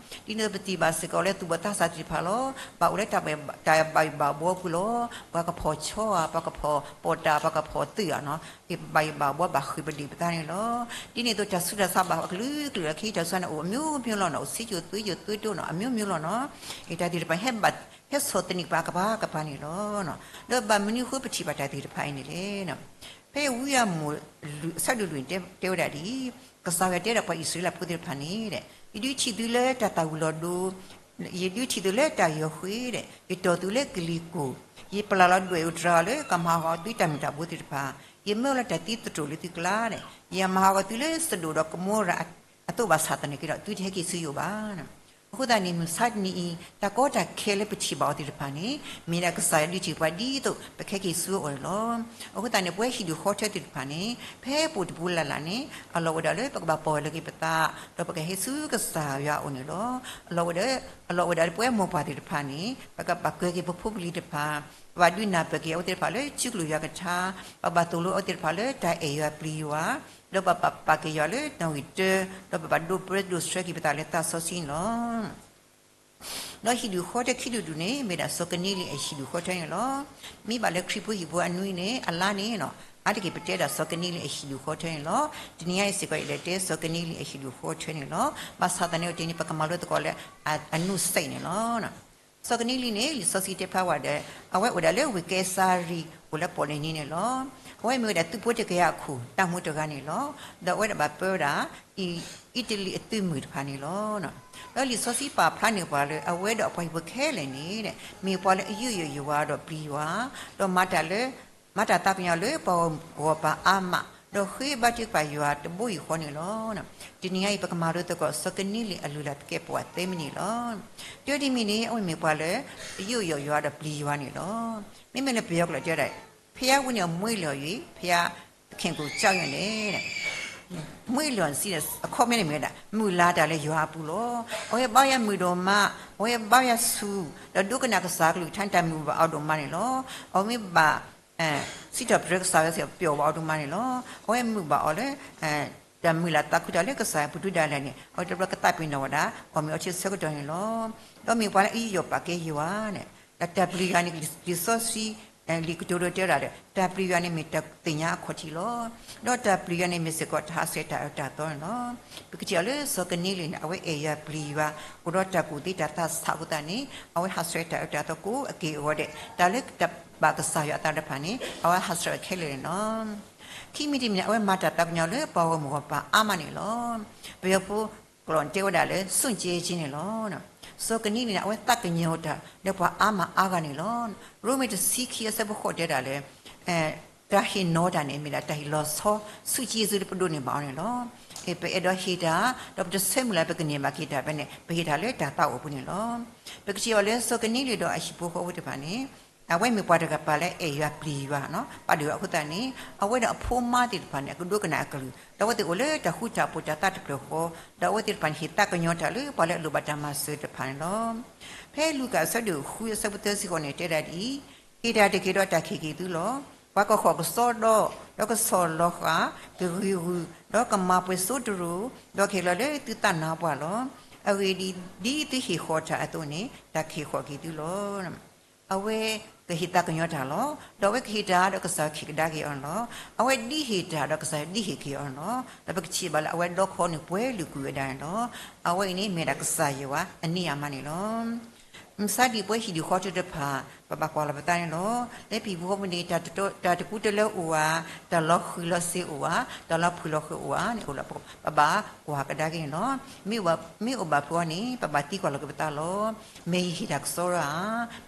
ဒ်န့ၣ်ပထံၣ်ဘၣ်စ့ၢ်ကီးလၢသူၣ်ဘီၣ်သးစၢ်သ့ၣ်တဖၣ်လီၤ. ဘၣ်အိၣ်လၢတၢ်ဘၣ်ယိၣ်ဘၣ်ဘှီပူၤလီၤ. ပှၤကဖီၣ်ဆီဧါ, ပှၤကဖီၣ်ပီၣ်တၢ်, ပှၤကဖီၣ်သုးဧါနီၤ, ကဘၣ်ယိၣ်ဘၣ်ဘှီဘၣ်ဃ့ၢ်ပဒ့ၣ်ပသးန့ၣ်လီၤ. ဒ်န့ၣ်အသိးတၢ်ဆူးတၢ်ဆါဘၣ်အကလုာ်ကလုာ်လီၤ. ခဲအံၤတၢ်ဆူးတၢ်ဆါန့ၣ် အိၣ်အမျိုးမျိုးလီၤနီၤ, အိၣ်ဆံးကိၣ်သွံးယိၣ်သွံးဒိၣ်နီၤ, အမျိုးမျိုးလီၤနီၤ. အတၢ်သ့ၣ်တဖၣ်ဟဲဘၣ် ဟဲဆီၣ်သနံးပှၤကပၤကပၤန့ၣ်လီၤ. ဒီးဘၣ်မနုၤအဃိပထံၣ်ဘၣ်တၢ်သ့ၣ်တဖၣ်အံၤန့ၣ်လဲၣ်. ဖဲဝံအမိၢ် အဆၢဒိၣ်လွံၢ်တဲဝဲဒၣ်ဒ်အံၤ, ကစၢ်ယွၤတဲဒီးပှၤအံၣ်စရ့လးဖိသ့ၣ်တဖၣ်န့ၣ်, ယဒုးထံၣ်သုလၢတၢ်သၣ်ဝံၤလီၤဒိ, ယဒုးထံၣ်သုလၢတၢ်ယီၤဃ့, ယတီၢ်သုလၢကလံၤကိၢ်, ယပျၢ်လီၤဒွဲၣ်အုးတြၤလၢကမၤဟးဂီၤသုတၢ်မုၢ်တၢ်ဘိသ့ၣ်တဖၣ်, ယမၢလီၤတၢ်သံသတြိာ်လၢသုကျါ, ယမၤဟးဂီၤသုလၢစဒိၣ်ဒီးကမိရၤအသိးဘၣ်ဆၣ်သနာ်က့ဒီး သုတဟဲက့ၤဆူယအိၣ်ဘၣ်. အဃိသတးန့ၣ် မုၢ်မဆါတနံၤအံၤ တၢ်ကီတၢ်ခဲလၢပထံၣ်ဘၣ်အီၤသ့ၣ်တဖၣ်န့ၣ် မ့ၢ်ဒၣ်ကစၢ်ယွၤဒုးထံၣ်ပှၤဒ်သိး ပကဟဲက့ၤဆူအအိၣ်န့ၣ်လီၤ. အဃိသတးန့ၣ် ပဝဲဟံၣ်ဒူၣ်ဃီထၢသ့ၣ်တဖၣ်န့ၣ် ဖဲပအိၣ်တပူၤလၢ်လၢ်န့ၣ် အလီၢ်အိၣ်ဝဲဒၣ်လၢပကဘၣ်ပီၢ်ယၢ်လီၤက့ၤပသး ဒီးပကဟဲဆူကစၢ်ယွၤအအိၣ်န့ၣ်လီၤ. အလီၢ်အိၣ်ဝဲဒၣ်, အလီၢ်အိၣ်ဝဲဒၣ်လၢပဝဲမိၢ်ပၢ်သ့ၣ်တဖၣ်န့ၣ် ပကဘၣ်ကွဲက့ၤပဖိပလံၤတဖၣ်, ပဘၣ်ဒုးနၢ်ပၢၢ်က့ၤအဝဲသ့ၣ်တဖၣ်လၢထံကီၢ်ယွၤကထါ, ပဘၣ်သိၣ်လိအဝဲသ့ၣ်တဖၣ်လၢတၢ်အဲၣ်ယွၤပျံၤယွၤ, ဒီးပဘၣ်ပာ်က့ၤယွၤလၢနီၣ်ဂံၢ်တၢ, ဒီးပဘၣ်ဒိးပၢဒိးဆှၢက့ၤပသးလၢသးစီဆှံန့ၣ်လီၤ. ဒီးဟံၣ်ဒူၣ်ဃီထၢခံဒူၣ်တဒူၣ်န့ၣ် မ့ၢ်ဒၣ်စီၤကနံလံအဟံၣ်ဒူၣ်ဃီထၢန့ၣ်လီၤ. မ့ၢ်ဘၣ်လၢခရံာ်ဖိဟံၣ်ဖိအနွံန့ၣ် အလါန့ၣ်, အါတက့ၢ်ပတဲဒၣ်စီၤကနံလံအဟံၣ်ဒူၣ်ဃီထၢန့ၣ်လီၤ. တနံၤအံၤစ့ၢ်ကီး ယလဲၤတဲစီၤကနံလံအဟံၣ်ဒူၣ်ဃီထၢန့ၣ်လီၤ. ဘၣ်ဆၣ်သနာ်က့ တနံၤပကမၤလိသကိးလၢအနုစိတ်န့ၣ်လီၤ. စီၤကနံလံန့ၣ် လံာ်စီဆှံတဲဖျါဝဲဒီး အဝဲအိၣ်ဒၣ်လၢဝ့ၢ်ကဲစၤရံ အိၣ်လၢပီၣ်လဲၣ်နံၤန့ၣ်လီၤ. အဝဲမ့ၢ်ဝဲဒၣ်သုးဖိတကယၤအခိၣ် တၢ်မူတဂၤန့ၣ်လီၤ. ဒီးအဝဲဒၣ်ဘၣ်ပၢဝဲဒၣ် အံၣ်, အံၣ်တလံးအသုးမုၢ်တဖၣ်န့ၣ်လီၤ. ဒီးလံာ်စီဆှံပာ်ဖျါန့ၢ်ပှၤလၢ အဝဲဒီးအပှၤဟံၣ်ဖိခဲလၢာ်န့ၣ် မ့ၢ်ပှၤလၢအယူးယီၣ်ယွၤဒီးပျံၤယွၤ, ဒီးမၤတၢ်လၢ မၤတၢ်သးကညီၤလၢပှၤဂီၢ်ပၤအါမး, ဒီးဃ့ဘါထုကဖၣ်ယွၤတဘိယူၢ်ဃီန့ၣ်လီၤ. တနံၤအံၤ ပကမၤလိသကိးစီၤကနံလံအလုၢ်အလၢ်သကဲာ်ပဝးသၢမံးနံးလီၤ. တၢတမံၤန့ၣ် အဝဲမ့ၢ်ပှၤလၢ ယူးယီၣ်ယွၤဒီးပျံၤယွၤန့ၣ်လီၤ. မ့မ့ၢ်လၢပယီၤကျိာ်တဲဒၣ် ဘုရားဝင်းနဲ့ မွေးလျော်၍ ဘုရားသခင်ကို ကြောက်ရွံ့တယ်. မွေးလျော်စေတယ်, အခီပညီန့ၣ်မ့ၢ်ဝဲဒၣ် မုၢ်လၢ်တၢ်လၢယွၤအပူၤလီၤ. အဝဲဘါယွၤမုာ်ဒိၣ်မး, အဝဲဘါယွၤဆူၣ်, ဒီးဒိကနၣ်ကစၢ်ကလုၢ်ကထါန့ၣ် တၢ်မုာ်ဘၣ်အီၤဒိၣ်မးန့ၣ်လီၤ. အဝဲမ့ၢ်ဘၣ် စံးထီၣ်ပတြၢၤကစၢ်ယွၤစ့ၢ်ကီး ပျီၣ်ဘၣ်အီၤဒိၣ်မးန့ၣ်လီၤ. အဝဲမုာ်ဘၣ်အီၤလၢ တၢ်မုၢ်လၢ်သးခုတၢ်လၢကစၢ်ယွၤပူၤဒုးဒၣ်လဲာ်န့ၣ် အဝဲတဘျီကသးပ့ၤနီၣ်ဝဲဒၣ် အီၣ်မ့ၤအီထံအဆၢကတီၢ်န့ၣ်လီၤ. ဒီးမ့ၢ်ပှၤလၢအယူးယီၣ်ပာ်ကဲယွၤန့ၣ် ဒီးတၢ်ပျံၤယွၤန့ၣ် လံာ်စီဆှံ လံာ်ကတိၤဒိတဲဝဲဒၣ်လၢ တၢ်ပျံၤယွၤန့ၣ်မ့ၢ်တၢ်သ့ၣ်ညါအခီၣ်ထံးလီၤ. ဒီးတၢ်ပျံၤယွၤန့ၣ်မ့ၢ်စ့ၢ်ကီးတၢ်ဟးဆှဲးတၢ်အၢတၢ်သီန့ၣ်လီၤ. ပကထံၣ်အီၤလၢစီၤကနံလ့ၣ်န့ၣ် အဝဲအဲၣ်ယွၤပျံၤယွၤ အိၣ်ဒီးတၢ်ကူၣ်သ့တၢ်သးဆးအဃိသတးန့ၣ် အဝဲဟးဆှဲးတၢ်အၢတၢ်သီကိးအက့ၢ်အဂီၤဒဲး တၢ်လၢတၢ်ဘၣ်ကစၢ်ယွၤအသးတဖၣ်န့ၣ် အဝဲဟးဆှဲးခဲလၢာ်န့ၣ်လီၤ. ခံမံၤတမံၤန့ၣ် အဝဲမၤတၢ်သးကညီၤလၢပှၤဂီၢ်မုၢ်ဂီၢ်ပၤအါမးန့ၣ်လီၤ. ပယီၤဖိကျိာ်န့ၣ်တဲဝဲဒၣ်လၢ စွန့်ကြဲခြင်း န့ၣ်လီၤ. စီၤကနံလ့ၣ်န့ၣ် အဝဲသးကညီၤတၢ်လၢပှၤအါမးအါဂၤန့ၣ်လီၤ. ရိမ့ၤတဆံခံအဆၢဖိဃိးတဲဒၣ်လၢ တၢ်ဟ့ၣ်နီၤတၢ်န့ၣ် မ့ၢ်ဒၣ်တၢ်ဟ့ၣ်လီၤဆီ ဆူးကၠံဆူတပဒိးန့ၢ်ဘၣ်အီၤန့ၣ်လီၤ. ပအဲၣ်ဒိးဟ့ၣ်တၢ် ဒီးပတဆၢမုၢ်လၢ်ပကန့ၢ်ဘၣ်က့ၤတၢ်ဖဲန့ၣ် ပဟ့ၣ်တၢ်လၢတၢ်သးအိၣ်အပူၤန့ၣ်လီၤ. ပကထံၣ်အီၤလၢစီၤကနံလ့ၣ်ဒီးအဟံၣ်ဖိဃီဖိတဖၣ်န့ၣ် အဝဲမ့ၢ်ပှၤတကပၤလၢအဲၣ်ယွၤပျံၤယွၤ ပာ်ဒိၣ်အဃိသတးန့ၣ် အဝဲဒီးအဖိမါသ့ၣ်တဖၣ်န့ၣ် အကဒိကနၣ်အကလုၢ် ဒီးအဝဲသ့ၣ်အိၣ်လၢတၢ်ဃူတၢ်ဖိးတၢ်သးတဖျၢၣ်ဃီ ဒီးအဝဲသ့ၣ်တဖၣ်န့ၣ် ဟ့ၣ်သးကညီၤတၢ်လၢပှၤလၢအလိၣ်ဘၣ်တၢ်မၤစၢၤတဖၣ်န့ၣ်လီၤ. ဖဲလူၤကၣ်အဆၢဒိၣ်ဃုအဆၢဖိသၢဆံဃိးန့ၣ် တဲဒၣ်ဒ်အံၤ, ဟ့ၣ်တၢ်တက့ၢ်ဒီးတၢ်ကဟ့ၣ်က့ၤသုလီၤ. ပှၤကဟီၣ်ကစီဒီး, ဒီးကဆီၣ်လီၤဃာ်, ကဂံၢ်ဂူာ်, ဒီးကမၤပှဲၤစိတရူး, ဒီးကဟ့ၣ်လီၤလၢသုသးနါပှၢ်လီၤ. အဂ့ၢ်ဒ်အံၤ, ဒ်သုဟ့ၣ်ဃီၤတၢ်အသိးန့ၣ် တၢ်ကဟ့ၣ်ဃီၤက့ၤသုလီၤ. အဝဲကဟ့ၣ်သးကညီၤတၢ်လီၤ. ဒီးအဝဲကဟ့ၣ်တၢ်ဒီးကစၢ်ယွၤကဟ့ၣ်ကဒါက့ၤအီၤန့ၣ်လီၤ. အဝဲဒ်ဟ့ၣ်တၢ်ဒီးကစၢ်ယွၤဒ်ဟ့ၣ်က့ၤအီၤန့ၣ်လီၤ. ဒီးပကထံၣ်ဘၣ်လၢအဝဲဒီခီန့ၣ်ပှဲၤလုာ်ကွံာ်ဝဲဒၣ်န့ၣ်လီၤ. အဝဲအံၤန့ၣ်မ့ၢ်ဒၣ်ကစၢ်ယွၤအနံၣ်အါမးန့ၣ်လီၤ. မုၢ်ဆါဒံးပဝဲဟံၣ်ဒံးဃီတဖၣ် ပဘၣ်ကွၢ်လီၤပသးန့ၣ်လီၤ. လၢဟံၣ်ပူၤဃီပူၤန့ၣ် တၢ်တကူတလၢအိၣ်ဧါ, တၢ်လီၤဃံၤလီၤစ့ၤအိၣ်ဧါ, တၢ်လီၤဖှံးလီၤဃၢၤအိၣ်ဧါန့ၣ် အိၣ်လီၤ ပဘၣ်ကွၢ်ကဒါက့ၤန့ၣ်လီၤ. မ့ၢ်အိၣ်ဘၣ်ဖုးအီၤန့ၣ် ပဘၣ်သံကွၢ်လီၤက့ၤပသးလီၤ. မ့ၢ်ယဟ့ၣ်တၢ်ကစီဒီဧါ,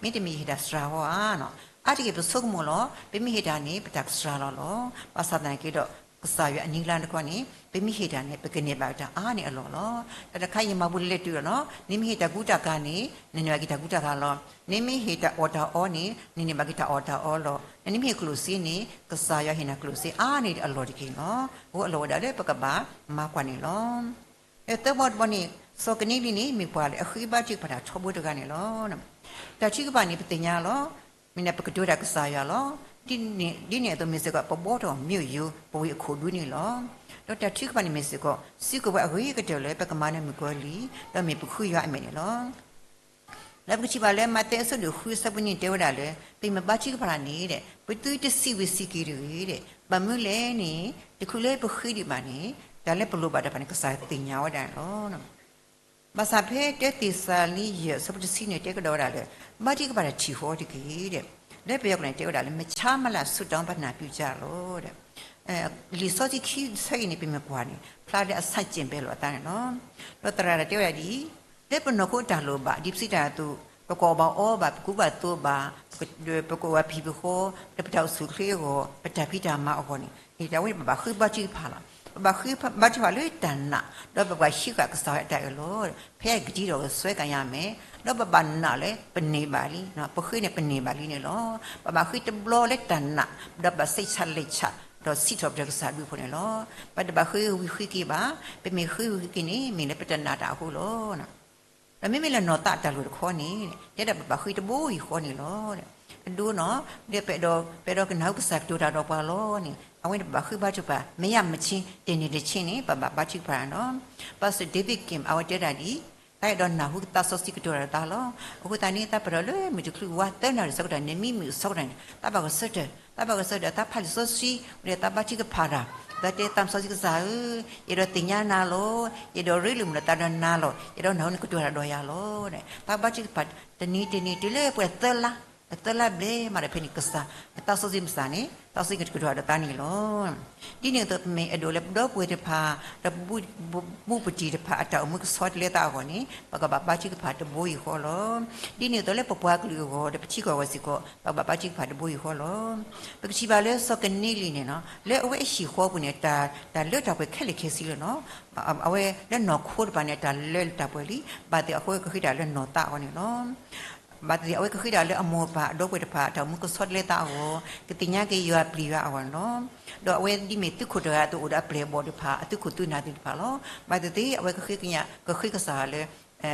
မ့တမ့ၢ်ယဟ့ၣ်တၢ်စှၤအီၤဧါ. အါတက့ၢ်ပဆိကမိၣ်လီၤ. ပမ့ၢ်ဟ့ၣ်တၢ်န့ၣ် ပတၢ်ကစှၤလီၤလီၤ. ဘၣ်ဆၣ်သနာ်က့ဒီး ကစၢ်ယွၤအနံၤလါတခီန့ၣ် ပမ့ၢ်ဟ့ၣ်တၢ်န့ၣ် ပကန့ၢ်ဘၣ်တၢ်အါန့ၢ်အလီၢ်လီၤ. တၢ်တခါယမၤပူၤလဲၤတုၤလီၤနီၤ, နမ့ၢ်ဟ့ၣ်တၢ်ကူတၢ်ကၤန့ၣ် နန့ၢ်ဘၣ်က့ၤတၢ်ကူတၢ်ကၤလီၤ. နမ့ၢ်ဟ့ၣ်တၢ်အီၣ်တၢ်အီန့ၣ် နန့ၢ်ဘၣ်က့ၤတၢ်အီၣ်တၢ်အီလီၤ. နမ့ၢ်ဟ့ၣ်ကျိၣ်စ့န့ၣ် ကစၢ်ယွၤဟ့ၣ်နၤကျိၣ်စ့အါန့ၢ်အလီၢ်တက့ၢ်နီၤ. အဃိအလီၢ်ဝဲဒၣ်လၢပကဘၣ်မၤကွၢ်န့ၣ်လီၤ. လၢသၢဘီတဘီန့ၣ် စီၤကနံလ့ၣ်န့ၣ် မ့ၢ်ပှၤလၢ အဃ့ဘါထုကဖၣ်တၢ်ထီဘိတဂၤန့ၣ်လီၤ. တၢ်ထုကဖၣ်န့ၣ် ပသ့ၣ်ညါလီၤ. မ့ၢ်န့ၣ် ပကတိၤတၢ်ကစၢ်ယွၤလီၤ. ဒ်န့ၣ်အသိးမ့ၢ်စ့ၢ်ကီး ပဘှီထီၣ်မ့ၣ်အူယိၤ ပဝ့ၢ်အခိၣ်ဒူန့ၣ်လီၤ. ဒီးတၢ်ထုကဖၣ်န့ၣ်မ့ၢ်စ့ၢ်ကီး စံးကဝဲၤအဂ့ၤကတၢၢ်လၢ ပကမၤနၢၤမုၣ်ကီၤလံၢ် ဒီးမ့ၢ်ပဃုယွၤအမဲာ်န့ၣ်လီၤ. လၢပကထံၣ်ဘၣ်လၢ မးသဲအဆၢဒိၣ်ဃုအဆၢဖိနွံတဲဝဲဒၣ်လၢ ပမ့ၢ်ဘါထုကဖၣ်န့ၣ်ဒီး ပသုတစံးဝံၤစံးက့ၤတဂ့ၤဒီး ဘၣ်မနုၤလဲၣ်န့ၣ် တချုးလၢပဃ့ဒံးဘၣ်န့ၣ် တၢ်လၢပလိၣ်ဘၣ်တဖၣ်န့ၣ် ကစၢ်ယွၤသ့ၣ်ညါဝဲဒၣ်န့ၣ်လီၤ. ဘၣ်ဆၣ်ဖဲတၢသ့းစၤလနံယဲၢ်အဆၢဖိတဆံန့ၣ် တဲကဒီးဝဲဒၣ်လၢ ဘါထုကဖၣ်တၢ်ထံၣ်ဃီတက့ၢ်ဒီး လၢပယီၤကျိာ်န့ၣ် တဲဝဲဒၣ်လၢ မချမ်းမလတ် ဆုတောင်းပတနာပြုကြလော့ ဒီး လံာ်စီဆှံခံဆၢအံၤန့ၣ် ပမ့ၢ်ကွၢ်န့ၣ် ဖျါလၢအဆၣ်ကၠ့ၣ်ဘဲလိာ်အသးန့ၣ်လီၤ. ဒီးသရၣ်တၢ်တဲဝဲဒၣ်ဒ်အံၤ, လၢပနီၢ်ခိအတၢ်လိၣ်ဘၣ် ဒ်ပစံးတၢ်အသိး ပကအီၣ်ဘၣ်အီဘၣ် ပကူဘၣ်သိးဘၣ် ပကအိၣ်ဘၣ်ဖံးဘၣ်ဃီ ဒီးပတၢ်အိၣ်ဆူၣ်အိၣ်ချ့အဂီၢ် ပတၢ်ဖံးတၢ်မၤအဂီၢ်န့ၣ် န့ၣ်တၢ်ဝဲန့ၣ် ပဘၣ်ဃ့ဘါထုကဖၣ်လီၤ. ပဘၣ်ဃ့ဘါထုကဖၣ်လၢတၢ်နာ် ဒီးပဘၣ်ဟံးဃာ်ကစၢ်ယွၤအတၢ်အၢၣ်လီၤ. ဖဲအကတံၤဒီးကစွဲကညး မဲာ်, ဒီးပဘၣ်နာ်လၢပန့ၢ်ဘၣ်လံ, ပဃ့န့ၣ်ပန့ၢ်ဘၣ်လံန့ၣ်လီၤ. ပဘၣ်ဃ့တဘျီလၢတၢ်နာ် ဒီးဘၣ်စိတ်ချလက်ချ ဒီးစံးထီၣ်ပတြၢၤကစၢ်အဘျုးအဖှိၣ်န့ၣ်လီၤ. ပတဘၣ်ဃ့ဝံၤဃ့က့ၤဘၣ်, ပမ့ၢ်ဃ့ဝံၤဃ့က့ၤန့ၣ် မ့ၢ်လၢပတနာ်တၢ်အဃိလီၤ. ဒီးမ့မ့ၢ်လၢနီၢ်သးအတၢ်လိၣ်တခီန့ၣ် တဲဒၣ်ပဘၣ်ဃ့တဘိယူၢ်ဃီန့ၣ်လီၤ. အဒိနီၤ, ဒီးပအဲၣ်ဒိး ပအဲၣ်ဒိးကနၣ်ဟူကစၢ်ကတိၤတၢ်ဒီးပှၤလီၤန့ၣ် အဝဲန့ၣ်ပဘၣ်ဃ့ဘါထုကဖၣ် မ့ၢ်ယါမ့ၢ်ဆ့ တနံၤတဆ့န့ၣ် ပဘၣ်ဘါထုကဖၣ်နီၤ. ပၢ်စၢၤ David Kim အဝဲတဲဒၣ်ဒ်အံၤ, တၢ်အဲၣ်ဒိးနၢ်ဟူသးစီဆှံကတိၤတၢ်ဒီးသးလီၤ. အဃိသတးန့ၣ် သးပှဲၤထီၣ်လၢမုၢ်တချုးဝါသၢနၣ်ရံၣ်ဆၢကတီၢ်န့ၣ် မံမုၢ်အဆၢကတီၢ်န့ၣ် သးဘၣ်ကစၢၢ်တၢ်, သးဘၣ်ကစၢၢ်တၢ် သးဖးလံာ်စီဆှံ ဝံၤဒီးသးဘါထုကဖၣ်တၢ်, သးတဲသးစီဆှံကစၢ်ဧၢ, ယအဲၣ်ဒိးသ့ၣ်ညါနၤလီၤ. ယအဲၣ်ဒိးရ့လိာ်မုာ်လိာ်သးဒီးနၤလီၤ. ယအဲၣ်ဒိးနၢ်ဟူနကတိၤတၢ်ဒီးယၤလီၤ. သးဘါထုကဖၣ်တနံၤတနံၤတုၤလၢပှဲၤသၢလါ, သၢလါဘျဲၣ်မးဒီးဖဲန့ၣ် ကစၢ်သးစီဆှံမစၢ်န့ၣ် သးစီဆှံကတိၤတၢ်ဒီးသးန့ၣ်လီၤ. ဒ်န့ၣ်အသိး ပမ့ၢ်အဲၣ်ဒိးလၢပဒီပုၢ်ဝဲၢ်တဖၣ် ဒီးပဘူးပတံၢ်တဖၣ်အတၢ်အိၣ်မူကဆှီတလဲသးအဂီၢ်န့ၣ် ပကဘၣ်ဘါထုကဖၣ်တဘိယူၢ်ဃီလီၤ. ဒ်န့ၣ်အသိးလၢပပှၤကလုာ်အဂီၢ် ဒီးပထံကီၢ်အဂီၢ်စ့ၢ်ကီး ပကဘၣ်ဘါထုကဖၣ်တဘိယူၢ်ဃီလီၤ. ပကထံၣ်ဘၣ်လၢစီၤကနံလံၣ်န့ၣ်နီၤ လၢအဝဲအဟံၣ်ဃီပူၤန့ၣ် တၢ်လၢတၢ်ပှဲၤခဲလၢာ်ခဲဆ့လီၤနီၤ. အဝဲလၢနီၢ်ခိတဖၣ်န့ၣ် တၢ်လၢတၢ်ပှဲၤလံ, ဘၣ်သ့ၣ်အဃိကဃ့တၢ်လၢနီၢ်သးအဂီၢ်န့ၣ်လီၤ. ဘၣ်သ့ၣ်သ့ၣ် အဝဲကဃ့တၢ်လၢအမိၢ်အပၢ်အဒီပုၢ်ဝဲၢ်တဖၣ် အတၢ်အိၣ်မူကဆှီတလဲသးအဂီၢ်, ကသ့ၣ်ညါက့ၤယွၤပျံၤယွၤအဂီၢ်န့ၣ်လီၤ. ဒီးအဝဲဒ်မ့ၢ်သုးခိၣ်တဂၤအသိးအိၣ်ဒီးအပျဲၢ်အဘီၣ်သ့ၣ်တဖၣ် အသုးခိၣ်သုးနၢ်သ့ၣ်တဖၣ်လီၤ. ဘၣ်သ့ၣ်သ့ၣ် အဝဲကဃ့ကညး ကဃ့ကစၢ်လၢ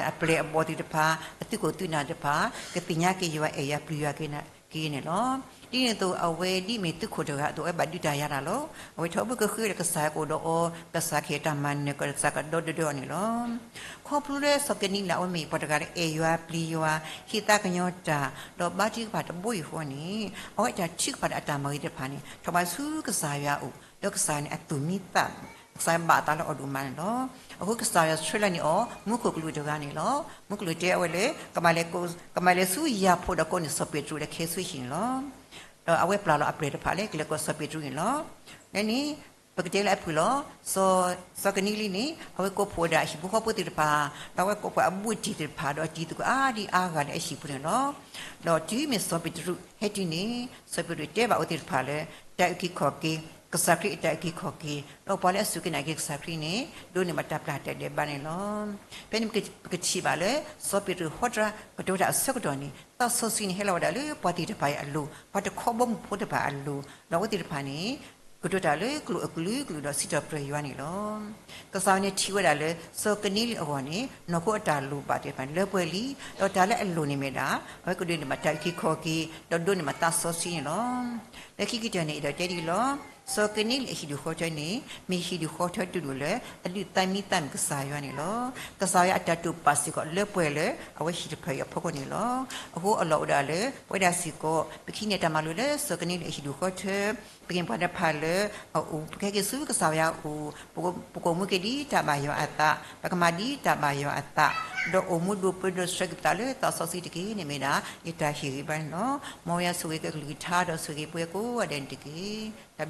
အပျဲၢ်အဘီၣ်သ့ၣ်တဖၣ် အသုးခိၣ်သုးနၢ်သ့ၣ်တဖၣ် ကသ့ၣ်ညါက့ၤယွၤအဲၣ်ယွၤပျံၤယွၤက့ၤန့ၣ်လီၤ. ဒ်န့ၣ်အသိး အဝဲဒ်အမ့ၢ်သုးခိၣ်တဂၤအသိး အဝဲဘၣ်ဒုးတၢ်ယၤတၢ်လီၤ. အဝဲထီၣ်ဘၣ်ကဃ့လၢကစၢ်ကအိၣ်ဒီးအီၤ, ကစၢ်ကဟ့ၣ်တၢ်မၤနၢၤကီး ကစၢ်ကဒီသဒၢအီၤန့ၣ်လီၤ. ခီဖျိလၢစီၤကနံလး အဝဲမ့ၢ်ပှၤတဂၤလၢအဲၣ်ယွၤပျံၤယွၤ, ဟ့ၣ်သးကညီၤတၢ်, ဒီးဘါထုကဖၣ်တဘိယူၢ်ဃီန့ၣ် အဝဲအတၢ်ထုကဖၣ်ဒီးအတၢ်မၤဂ့ၤသ့ၣ်တဖၣ်န့ၣ် ထီၣ်ဘးဆူကစၢ်ယွၤအအိၣ်, ဒီးကစၢ်ယွၤန့ၣ်အသူၣ်မံသး, ကစၢ်ယွၤဘၣ်အသးလၢအီၤဒိၣ်မးန့ၣ်လီၤ. အဃိကစၢ်ယွၤဆှၢလီၤန့ၢ်အီၤ မူခိၣ်ကလူးတဂၤန့ၣ်လီၤ. မူခိၣ်ကလူးတဲအဝဲလၢ ကမၤလဲၤဆူယၤဖိဒီးကိးန့ၢ်စီၤပ့းတရူးလၢခဲဆူဟံၣ်န့ၣ်လီၤ. ဒီးအဝဲပျၢ်လီၤအပျဲၢ်တဖၣ်လၢကလဲၤကိးစီၤပ့းတရူးန့ၣ်လီၤ. လၢန့ၣ် ပကတဲလၢအဖုၣ်လီၤ. စီၤ စီၤကနံလံန့ၣ် အဝဲကိးဖှိၣ်ဝဲဒၣ်အဟံၣ်ဖိဃီဖိသ့ၣ်တဖၣ်, ဒီးအဝဲကိးဖှိၣ်အဘူးအတံၢ်သ့ၣ်တဖၣ် ဒီးအတံၤသကိးအါဒံအါဂၤလၢအဟံၣ်ပူၤန့ၣ်လီၤ. ဒီးတုၤမ့ၢ်စီၤပ့းတရူးဟဲတုၤန့ၣ် စီၤပ့းတရူးတဲဘၣ်အဝဲသ့ၣ်တဖၣ်လၢ တၢ်အုၣ်က့ၤခီၣ်က့ၤ, ကစၢ်ခရံာ်အတၢ်အုၣ်က့ၤခီၣ်က့ၤ, ဒီးပှၤလၢအစူၢ်က့ၤနာ်က့ၤကစၢ်ခရံာ်န့ၣ် ဒိးန့ၢ်ဘၣ်တၢ်ပျၢ်တၢ်ဒဲးဘးန့ၣ်လီၤ. ဖဲန့ၣ်ပကထံၣ်ဘၣ်လၢ စီၤပ့းတရူးဟီတြၤကတိၤတၢ်အဆၢကတီၢ်န့ၣ် သးစီဆှံန့ၣ်ဟဲလီၤဝဲဒၣ်လၢပှၤသ့ၣ်တဖၣ်အံၤအလိၤ, ပှၤတခီဘီမုၢ်ဖိတဖၣ်အလိၤ, ဒီးအဝဲသ့ၣ်တဖၣ်န့ၣ် ကတိၤတၢ်လၢကျိာ်အကလုာ်ကလုာ်ဒီးစံးထီၣ်ပတြၢၤယွၤန့ၣ်လီၤ. ကစၢ်ယွၤန့ၣ်ထံၣ်ဝဲဒၣ်လၢ စီၤကနံလံအဂီၢ်န့ၣ် နီၢ်ခိအတၢ်လိၣ်ဘၣ်သ့ၣ်တဖၣ်လၢပှဲၤလံ, ဒီးတၢ်လၢအလိၣ်န့ၣ်မ့ၢ်ဒၣ် အဝဲကဒိးန့ၢ်ဘၣ်တၢ်အုၣ်က့ၤခီၣ်က့ၤ, ဒီးဒိးန့ၢ်ဘၣ်သးစီဆှံန့ၣ်လီၤ. လၢခံကတၢၢ်န့ၣ် အဲၣ်ဒိးတဲဒ်အံၤလီၤ. စီၤကနံလံအဟံၣ်ဒူၣ်ဃီထၢန့ၣ် မ့ၢ်ဟံၣ်ဒူၣ်ဃီထၢတဒူၣ်လၢ အဒုးသးမံသးမုာ်ကစၢ်ယွၤန့ၣ်လီၤ. ကစၢ်ယွၤအတၢ်တိာ်ပာ်စ့ၢ်ကီးလၢပှဲၤလၢ အဝဲဟံၣ်တဖျၢၣ်အံၤအဖီခိၣ်န့ၣ်လီၤ. အဃိအလီၢ်အိၣ်ဒၣ်လၢ ပဝဲဒၣ်စ့ၢ်ကီး ပကဟံးန့ၢ်တၢ်မၤလိလၢစီၤကနံလံအဟံၣ်ဒူၣ်ဃီထၢ, ပကမ့ၢ်ပှၤတဖၣ်လၢအအိၣ် ပကဟဲက့ၤဆူကစၢ်ယွၤအအိၣ်, ပကအိၣ်မူက့ၤဒ်တၢ်ဘၣ်ယွၤအသး, ပကမၤဒ်တၢ်ဘၣ်ယွၤအသး, ဒီးအိၣ်မူဒိးပၢဒီးဆှၢက့ၤပသးလၢသးစီဆှံတက့ၢ်န့ၣ်မ့ၢ်ဒၣ် ယတၢ်ဟ့ၣ်ဂံၢ်ဘါန့ၣ်လီၤ. မ်ယွၤဆိၣ်ဂ့ၤက့ၤအကလုၢ်ကထါဒီးဆိၣ်ဂ့ၤပှၤကိးဂၤဒဲးန့ၣ်တက့ၢ်.